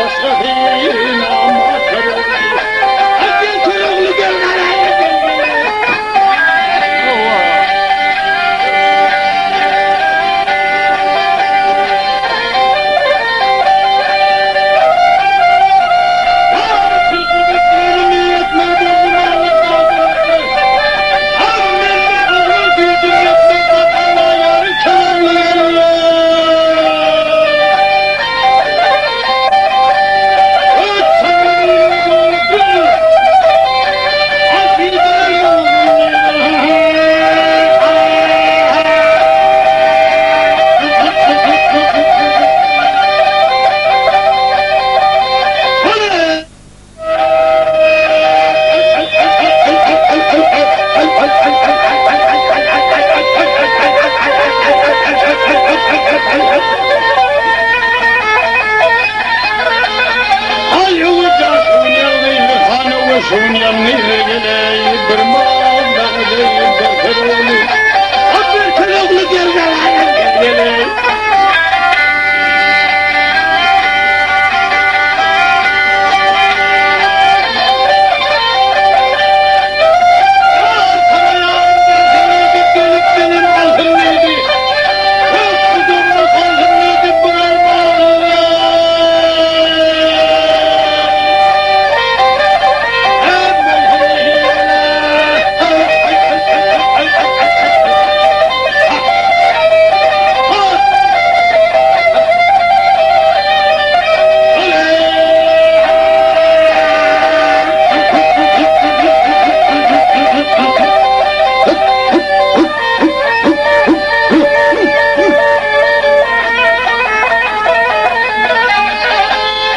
Başgasy namart Köroğly. Gel Köroğly gel garaýa gel gel. Aý öwez şuny ýalňyz han öwez şuny ýalňyz geleý bir mal dagy berker ogly A berker ogly gel gel geleý.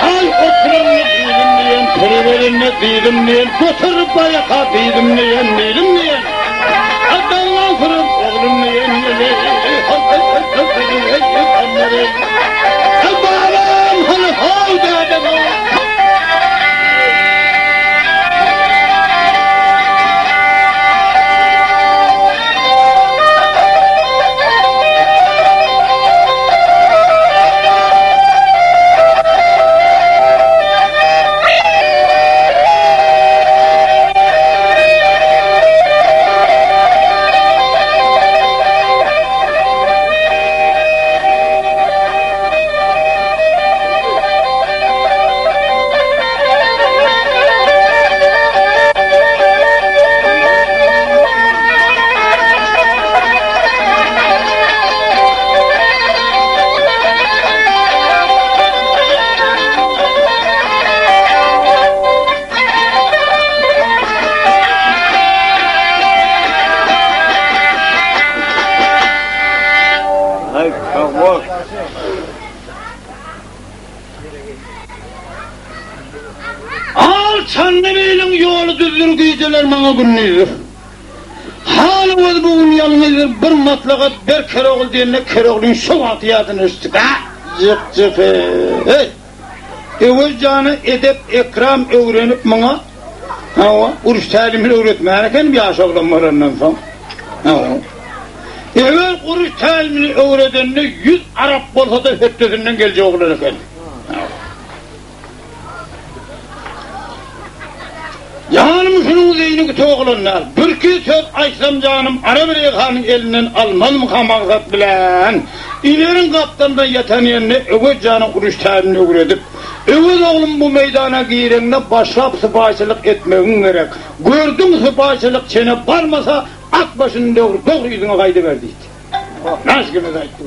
Aý oturanny diýdim diýen, turuberende diýdim diýen, göterip baýaka diýdim diýen, diýdim diýen. Adamdan sürüp oglum diýen, Balam hany how dädem. Al Çandybiliň ýoly düzdür gijeler maňa gündizdir. Han Öwez bu gün ýalňyzdyr bir maslahat ber Kerogly diýende Keroglyň şo wagty ýadyna düşdi. Bä, jyk-jyk-eý! Öwez jana edep-ekram öwrenip muňa, hawa, uruş tälimini öwretmän ekenim ýaş oglan bolandan soň. Hawa. Öwez uruş tälimini öwredende 100 arap bolsa-da hötdesinden geljek oglan eken. Hawa. Janym şunuň zeýni kütek oglan däl. Birki söz aýtsam janym Arap Reýhanyň elinden almazmyka maksat bilen ineriň gapdalynda ýatan ýerinde Öwez jana uruş tärini öwredip, Öwez oglum bu meýdana gireňde başlap sypaýçylyk etmegiň gerek. Gördüň sypaýçylyk çene barmasa at başyny döwür dogry yzyňa gaýdyber diýdi. Näşgimiz aýtdy.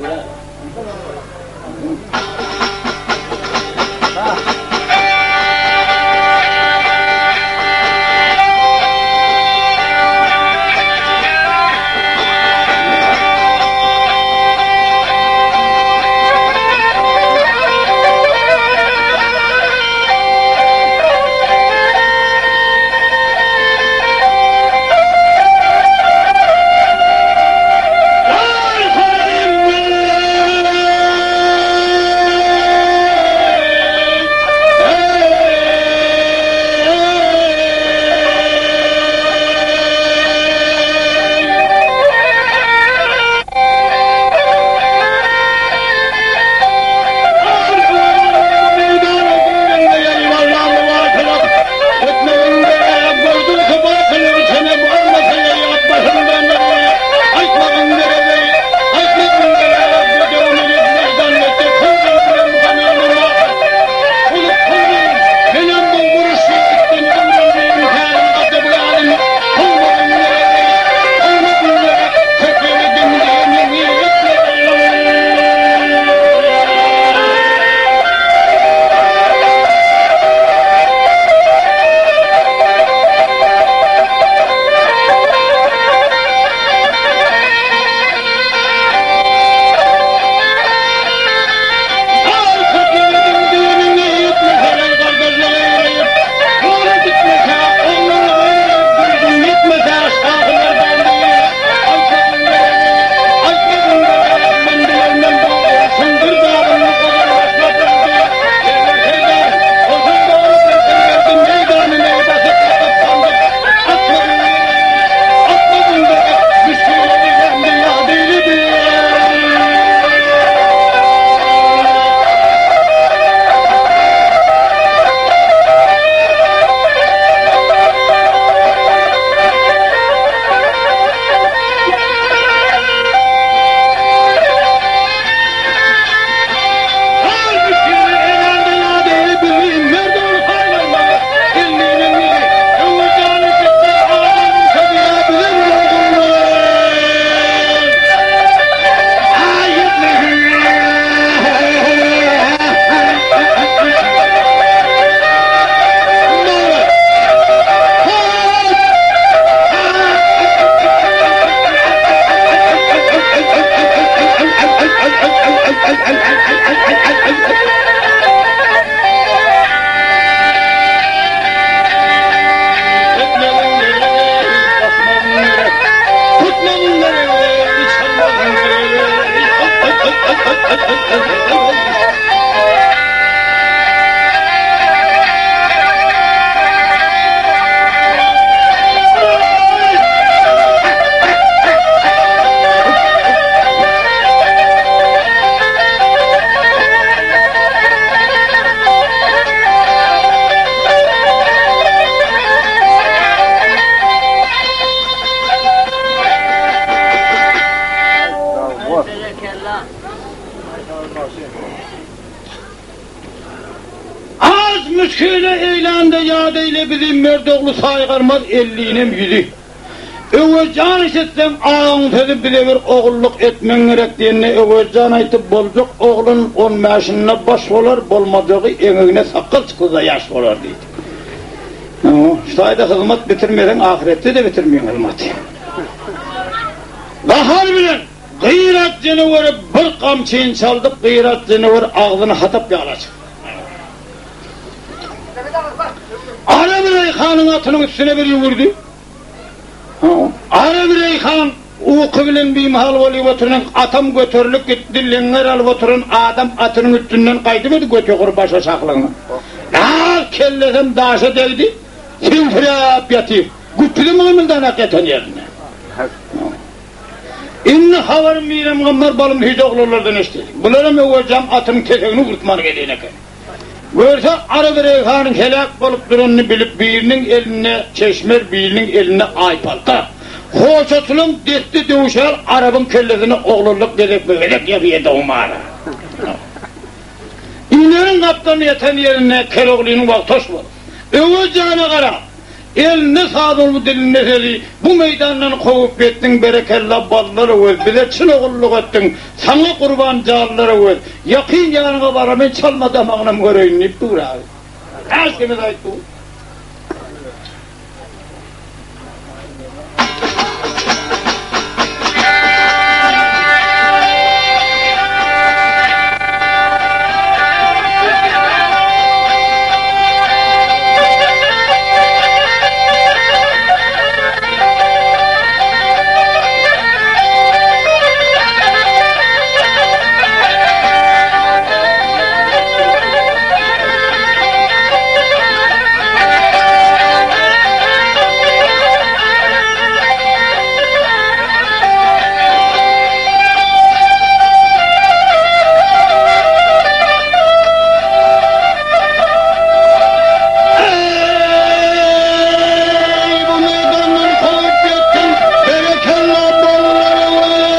Şeýle eýlände ýat eýle bizi Mert ogly saýgarmaz ellinem ýüzi. Öwez jan eşitseň agaň sözi bize bir ogullyk etmeň gerek diýende Öwez jan aýtdy boljak oglan on bäşinde baş bolar bolmajagy eňegine sakgal çyksa-da ýaş bolar diýdi. Şu taýda hyzmat bitirmeseň ahyretde-de bitirmeýň hyzmaty. Gahar bilen Gyrat jenewere bir gamçyny çaldyk Gyrat jenewer agzyny hatap ýaly açyp. Araby Reýhanyň atynyň üstüne bir ýüwürdi. Araby Reýhan uky bilen bimahal bolup oturan atam göterilip gitdi, leňňer alyp oturan adam atynyň üstünden gaýdyberdi götegur başaşaklygyna. Az kellesem daşa degdi, seňsiräp ýatyr. Güpüzem gymyldanak ýatan ýerinde. Indi habarym Mirem Gammar balym hiç oglanlardan eşitdi. Bularam Öwezjan atynyň kesegini urtman gelýän eken. Görse Araby Reýhanyň heläk bolup duranyny bilip biriniň elinde çeşmer biriniň elinde aýpalta. Hoşaçylaň desti döwşär Arabyň kellesine oglanlyk gezekme-gezek ýapýa dogmara. Ineriň gapdalynda ýatan ýerinde Keroglynyň wagtaş bolup, Öwez jana garap, Elinde saz boldy dilinde sözi, Bu meýdandan kowup ýetdiň berekella ballar Öwez, bize çyn ogullyk etdiň, saňa gurban janlar Öwez, ýakyn ýanyňa bara men çalma damagynam göreýin diýip dur abi. Äşgimiz aýtdy. Eý, bu meýdandan kowup ýetdiň, berekella bollara weý!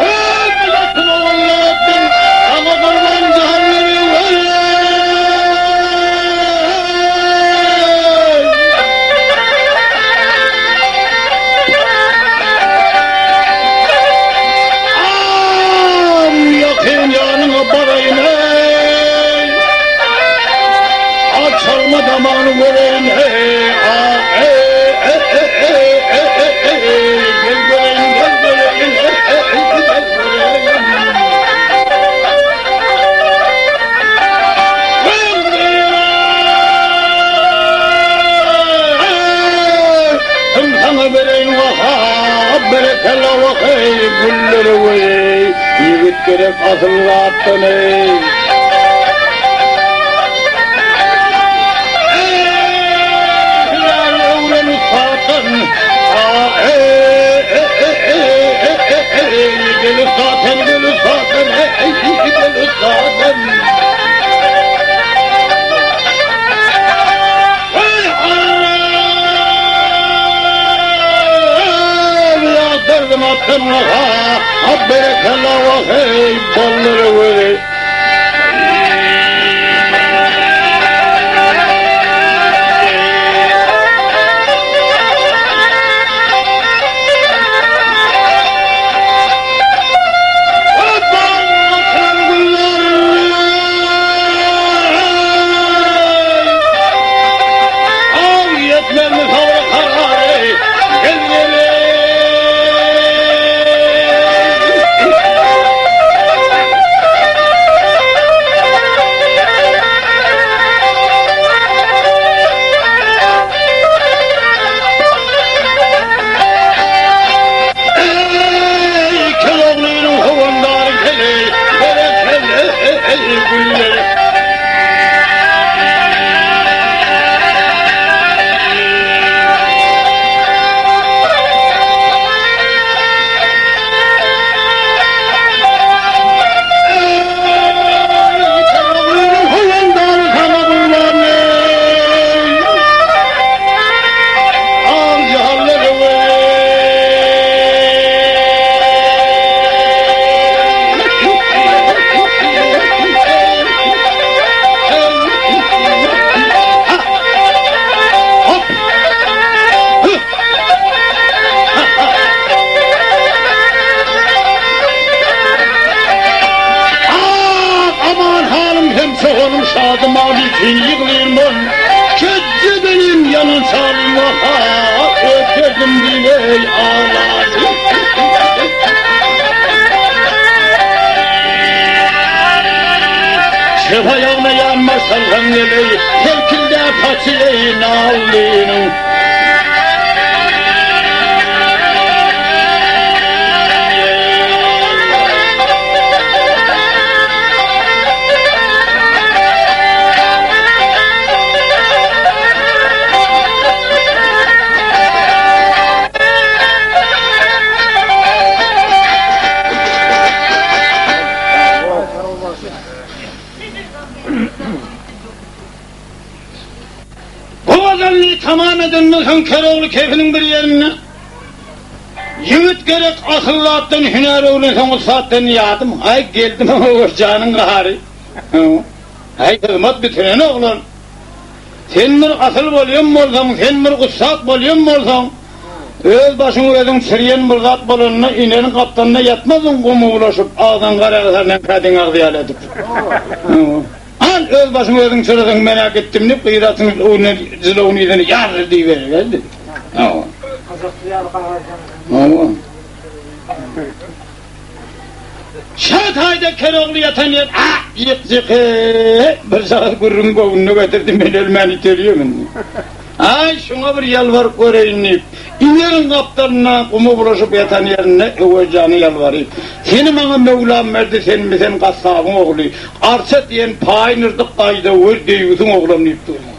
Eý, bu ýatyn ogullar etdiň, saňa gurban jahanlary weý! Am ýakyn ýanyňa baraýyn eý. A çalma damagyny göreýin eý. A eý eý eý eý eý eý eý. Gel göreýin gel göreýin eý eý eý gel göreýin. Kim saňa bereýin wah berekella wah eý güllere weý ýigit gerek asyl zatdan eý. Eý hünär öwren ussatdan a eý eý eý eý eý eý gel ussatdan gel ussatdan eý gel ussatdan. Eý Arap ýazdyrdyň atdan ha berekella wah eý bollara weý. üçin ýyglyrman, Kejje belim ýalan çalym waha, Öz derdim diýip aglaryn. Çep aýagyna ýanma salsaň geleý, Selkildäp saçy eý nallynyň. Bu gazalyny tamam edenden soň Kerogly kefiniň bir ýerinde Ýigit gerek asyl zatdan hünär öwrenseň ussatdan ýadym aý geldim Öwezjanyň gahary. Aý hyzmat bitiren oglan. Sen bir asyl bolýan bolsaň, sen bir ussat bolýan bolsaň, öz başyňy özüň çirýen bir zat bolanda ineriň gapdalynda ýatmazdyň guma bulaşyp, agzyňy garagyzardan kädiň agzy ýaly edip. Al, öz başyňy özüň çyradyň, men-ä gitdim diýip, gyz atyň öňüne jylawyny yzyny ýazdy diýibererdi. Hawa. Hawa. Şa taýda Kerogly ýatan ýer, a, ýyk-jyk-e, bir jagaz gürrüňi göwnüne getirdi, men ölmän itelýem indi. Aý, şuňa bir ýalbaryp göreýin diýip, ineriň gapdalynda guma bulaşyp ýatan ýerinde Öwezjana ýalbaryp, Seni maňa Möwlam berdi, senmi sen gassabyň ogly, Arça diýen paý nyrdyk gaýdawur deýýusyň oglam diýip durdy.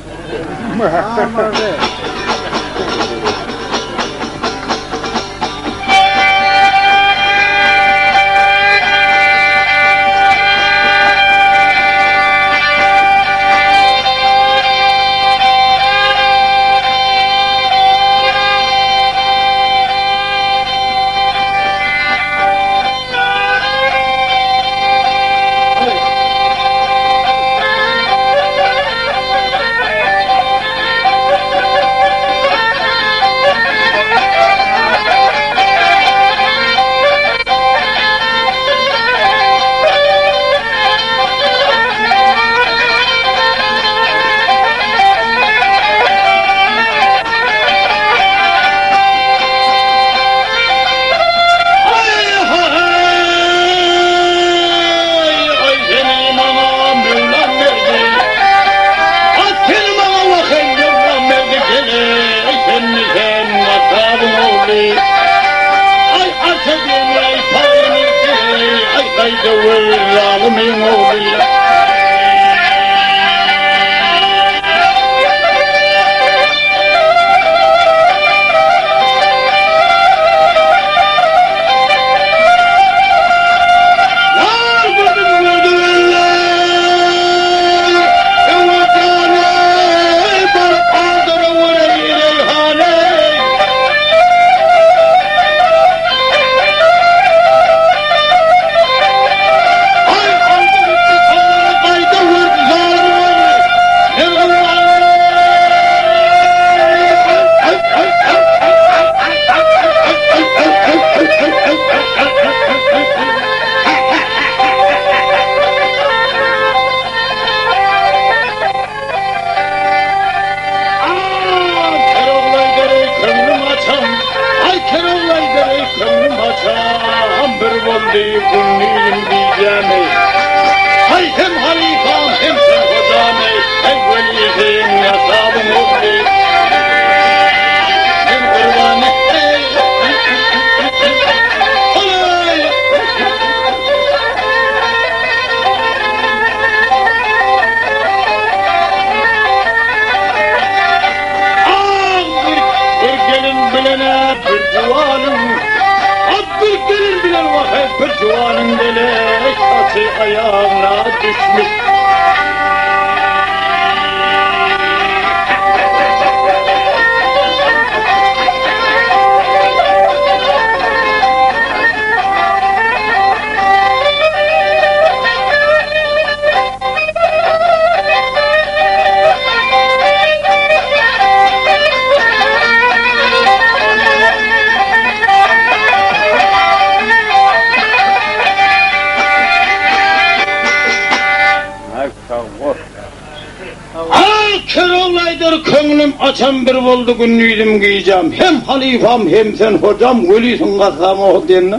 açam bir boldy gündizim gijäm, hem halypam hem sen hojam welisiň gassam ogul diýende,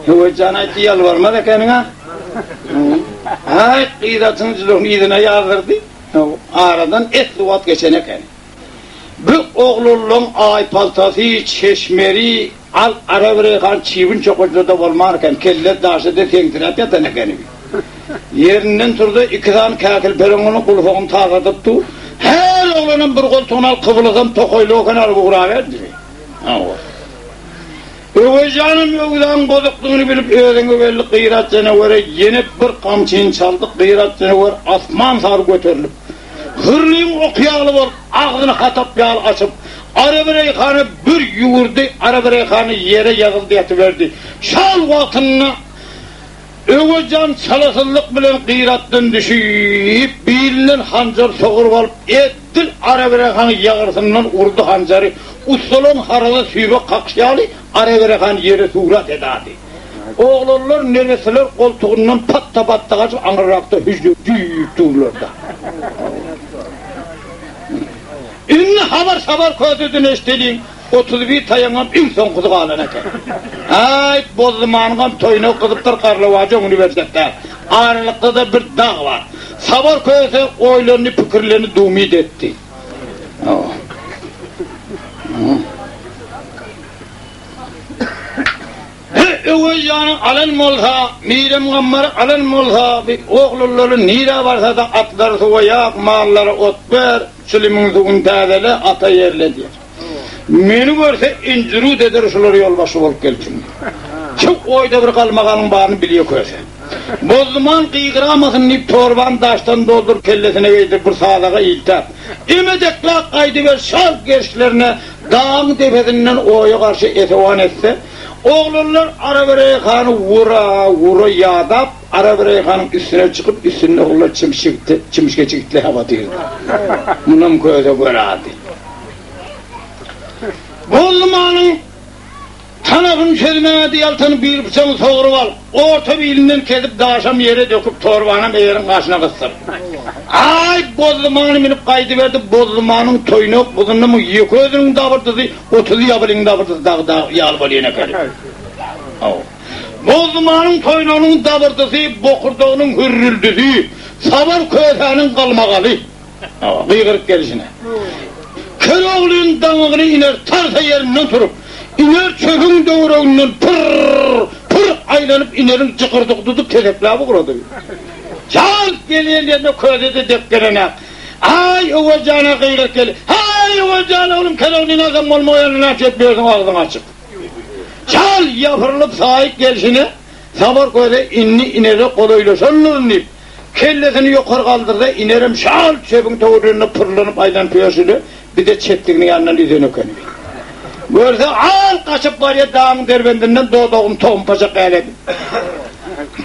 Öwezjan aýtdy ýalbarmaz ekeniň-ä. Aý, gyz atyň jylawyny yzyna ýazdyrdy. Aradan esli wagt geçen eken. Bu oglanlaň aýpaltasy, çeşmeri, al arabireýhan çybyn çokajyda-da bolman eken, kelle daşy-da seňsiräp ýatan ekeni. Ýerinden turdy, iki sany käkil pereňini gulsagyny tazadyp dur. Her oglanam bir goltugyna alyp kybylasam tokaýlyk eken alyp ugraberdi. Hawa. Öwezjanam öwzaň bozukdygyny bilip özüňe belli Gyrat janawere ýene bir gamçyny çaldy, Gyrat janawer asman sary göterilip, hyrlyň oky ýaly bolup, agzyny hatap ýaly açyp, Arabireýhana bir ýüwürdi, Arabireýhana ýere ýazyldy ýatyberdi. Şol wagtynda Öwezjan çalasyzlyk bilen Gyratdan düşüp, bilinden hanjar sogrup alyp, edil Arabireýhanyň ýagyrsyndan urdy hanjary, ussalaryň haraza süýbek kakyşy ýaly Arabireýhan ýere surat edady. Oglanlar, neresseler goltugyndan patda-patda gaçyp, aňyrrakda hüžžürdüp durlar-da. Indi habar-sabar köseden eşideliň, 31 taýaňam iň soňkusy galan eken. Aý, Bozdumanyňam toýuna gyzypdyr, Garlawaja öňüni berjek däl. Aralykda-da bir dag bar. Sabar köse oýlandy, pikirlendi, dumyt etdi. Bir Öwez jany alan bolsa, Mirem Gammary alan bolsa, bi oglanlary nirä barsa-da atlary suwa ýak, mallara ot ber, çilimiň suwuny täzele, ata ýerle diýer. Meni görse injirut eder şular ýolbaşçy bolup gelipsiň diýip. Şu oýda bir galmagalyň baryny bilýä köse. Bozduman gygyramasyn diýip torbany daşdan dolduryp kellesine geýdirip bir sazaga iltäp, emedekläp gaýdyber şal gerşlerine dagyň depesinden oýa garşy esewan etse, Oglanlar Arabireýhany ura, ura ýadap, Arabireýhanyň üstüne çykyp, üstünde oglanlar çimşikdi, çimşike çigitläp otyrdy. Munam köze göradi. Boldumanyň tanapyny çözmädi, ýaltanyp bir pyçagyny sogrup alyp, orta bilinden kesip, daşam ýere döküp, torbanam eýeriň gaşyna gysdyryp. Aý, Boldumany münüp gaýdyberdi, Boldumanyň toýnak buzunda muň ýeke özüniň dabyrdysy 30 ýabylyň dabyrdysy dagy dag ýaly bolýan ekeni. Hawa. Bozdumanyň toýnagynyň dabyrdysy, bokurdagynyň hürrüldisi, Sabar kösäniň galmagaly. Hawa, gygyryp gelşine. Keroglyň daňygyny iner tarsa ýerinden turup, iner çöpüň töwereginden pyr, pyr aýlanyp ineriň jykyrdygy tutup kesekläp ugrady. Jalt gelýän ýerine köze-de dek gelenak. Aý, Öwez jana gygyryp geldi. Haý, Öwez jan, oglum, keroglyny alsam bolmaýanyny näçe edip ýörsüň agzyň açyp. Çal ýapyrylyp saýyk gelşine Sabar köze indi inere golaýlaşandyryn diýip, kellesini ýokary galdyrsa, inerem şal çöpüň töwereginde pyrlanyp aýlanyp ýörşüne, bir-de çetliginiň ýanyndan üzen ekeni. Görse, al gaçyp barýar dagyň derbendinden dodagyny tohumpaçak ýaly edip.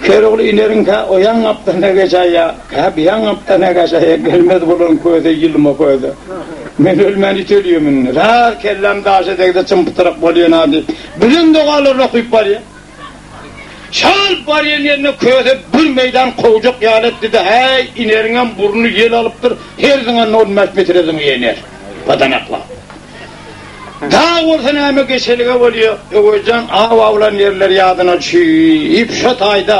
Kerogly ineriň kä o ýan gapdalyna geçäýýär, kä bu ýan gapdalyna geçäýýär, gelmez bularyň köze ýylma köze. Men ölmän it ölýem indi. Raz kelläm daşa degse çym-pytrak bolýan-a diýip, bilen dogalaryny okyp barýar. Şal barýan ýerine köze bir meýdan kowjak ýaly etdi-de, häý, ineriňem burnuny ýel alypdyr, her zyňanda on bäş metre zyňýar iner, badanaklap. Dag bolsa näme geçelge bolýa, Öwezjan aw awlan ýerleri ýadyna düşüp, şo taýda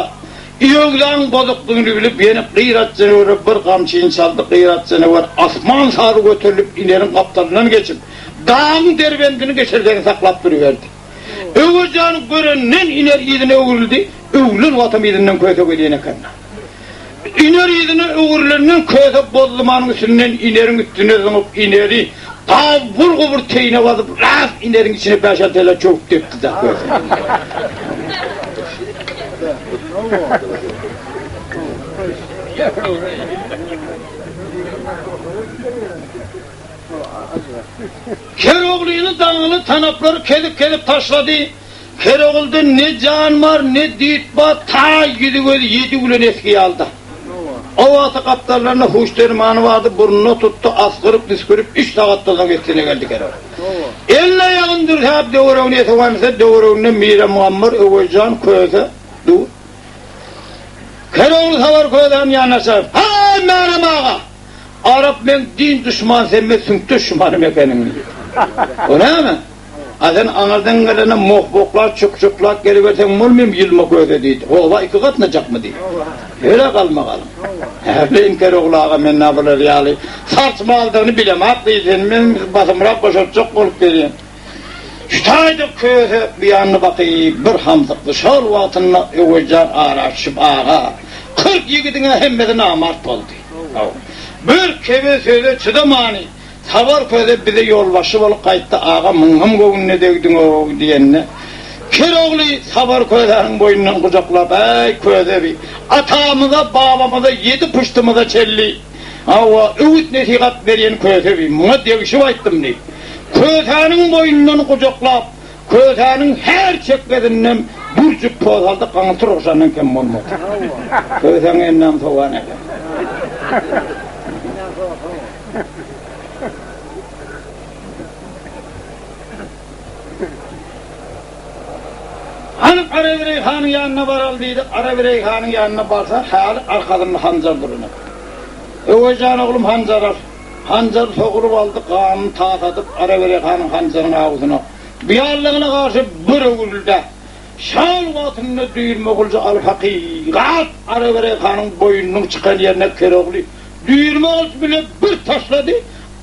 ýöwzaň bozukdygyny bilip, ýene Gyrat janawere bir gamçyny çaldy, Gyrat janawer asman sary göterilip, ineriň gapdalyndan geçip, dagyň derbendini geçelgeni saklap duruberdi. Öwezjany görenden iner yzyna öwrüldi, öwrülen wagtam yzyndan köse gelýän eken. Iner yzyna öwrülenden köse bozdumanyň üstünden ineriň üstüne zyňyp ineri gabyr-gubur teýine basyp ras ineriň içine bäş-alty ele çöwüp depdi-de köse. Keroglyny daňyly tanaplary kesip-kesip taşlady. Kerogulda ne jan bar, ne düýt bar, ta ýüzi-gözi ýedi gülen esgi ýalyda. O wagty gapdallarynda huş dermany bardy, burnuna tutdy, asgyryp-üsgürip üç sagatdan soň essine geldi Kerogul. Elini-aýagyny dürsäp döweregini esewanlasa, döwereginde Mire Muammar, Öwezjan, Köse dur. Kerogul Sabar Kösäniň ýanyna çykyp, Haý, Mänem aga! Arap meň din duşman sen men süňk duşmanym ekeniň diýdi. O näme? A sen aňyrdan gelende moh-boklap, çuk-çuklap geliberseň bolmymy ýylma köze diýdi. Oba iki gatnajakmy diýdi. Öle galmagalyň. Hä, Iňker ogly aga men nä bular ýaly sarsmaldygyny bilemok diýdi. Seni men basymrak boşatjak bolup gelýän. Şu taýda köse bu ýanyna bakyp bir hamsykdy. Şol wagtynda Öwezjan ara düşüp aga, 40 ýigidiň-ä hemmesi namart boldy. Bir kebe söze çydamany Sabar köze bize ýolbaşçy bolup gaýtdy aga muňam göwnüne degdiň-ow diýende, Kerogly Sabar közäniň boýnundan gujaklap, Äý, köze bi, atamyza, babamyza, ýedi puştymyza çenli, hawa, öwüt-nesihat berýän köse bi, muňa degşip aýtdym diýip, kösäniň boýnundan gujaklap, kösäniň her çekgesinden bir jüp poz aldy, gaňyr turguşandan kem bolmady. Kösäň endamy sowan eken. Hany Arabireý hanyň ýanyna baraly diýdi. Arabireý hanyň ýanyna barsa, häli arkasynda hanjar duran eken. Öwezjan oglum hanjar al. Hanjary sogrup aldy, ganyny tasadyp, Arabireý hanyň hanjaryň awusyna, buýanlygyna garşy bir öwrüldi. Şal wagtynda düýrme gulja alyp hakykat Arabireý hanyň boýnunyň çykan ýerine Kerogly Düýrme gylyç bile bir taşlady,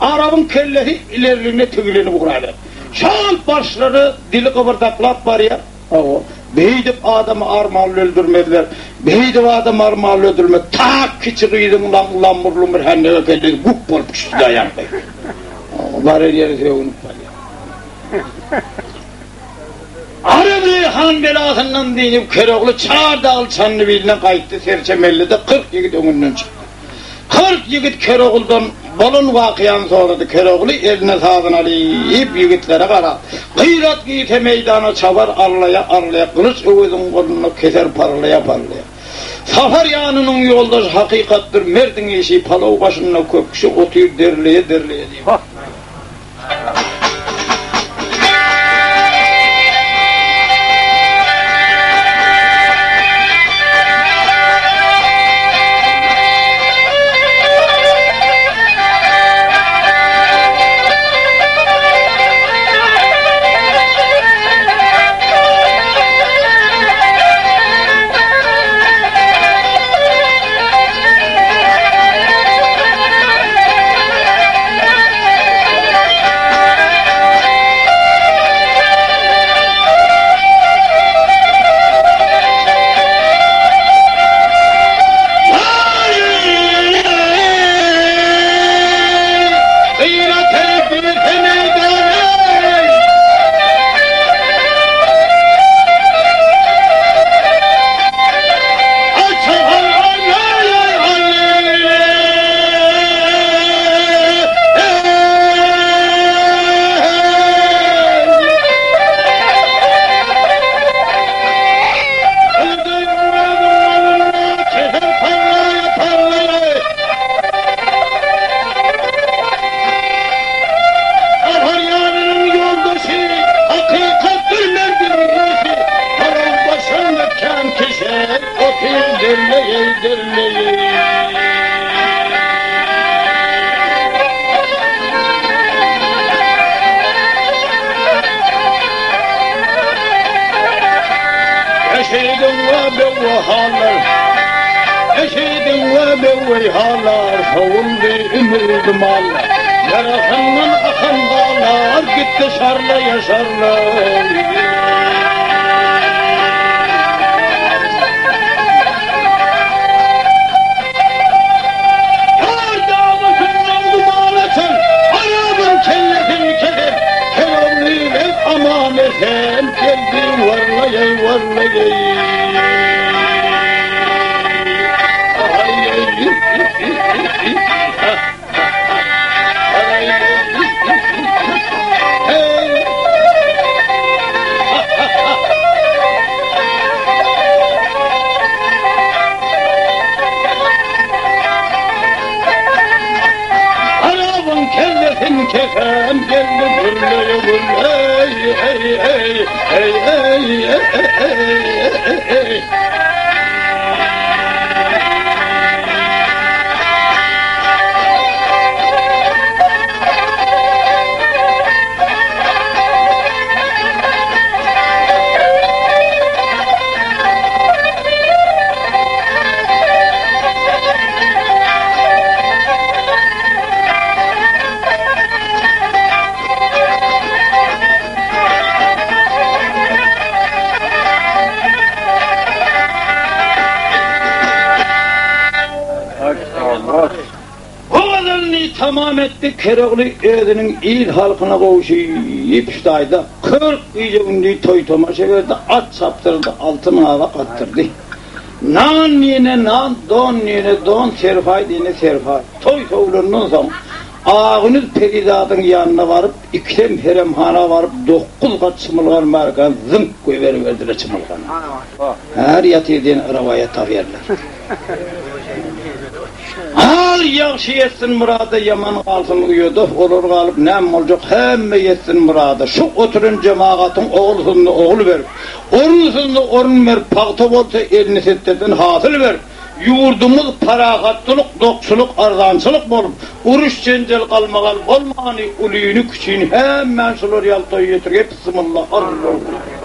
Arabyň kellesi ilerligine tiglenip ugraýar. Şol başlary dili gybyrdaklap barýar. Hawa, beýdip adamy armanly öldürmezler. Beýdip adamy armanly öldürmez. Tak kiçi gyzyň lamur-lumur händege kellesi güp bolup düşdi-de ýaňky. Baran ýeri sögünip barýar. Arably han belasyndan dynyp Kerogly çar dagly Çandybilinden gaýtdy, serçe mellede 40 ýigit öňünden çykdy. 40 ýigit Keroguldan bolan wakyany sorady. Kerogly eline sazyny alyp, ýigitlere garap, Gyrat girse meýdana çabar arlaýa-arlaýa, gylyç Öweziň golunda keser parlaýa-parlaýa. Sapar ýanynyň ýoldaşy hakykatdyr, merdiň işi palaw başynda köp kişi otyr derleýe-derleýe diýip. tamam etdi, Kerogly özüniň il-halkyna gowşup şu taýda 40 gije-gündiz toý-tomaşa berdi, at çapdyrdy, altyn gabak atdyrdy. Nan diýene nan, don diýene don, serpaý diýene serpaý. Toý sowlandan soň, Agünüz perizadyň ýanyna baryp, ikisem heremhana baryp, dokuz gat çymylgan barka, zyňk goýberiberdiler çymylgana. Här ýatyr diýen rowaýat tapýarlar. Al ýagşy ýetsin myrada, ýaman galsyn uýada, olar galyp näme boljak, hemme ýetsin myrada. Şu oturan jemagatyň ogulsyzyna ogul berip, orunsyzyna orun berip, pagta bolsa elini silteden hasyl berip, ýurdumyz parahatçylyk, dokçulyk, arzançylyk bolup, uruş-jenjel, galmagal bolmany, ulyny-kiçini hemmäni şular ýaly toý ýetirgeý, bissimylla, Allahu.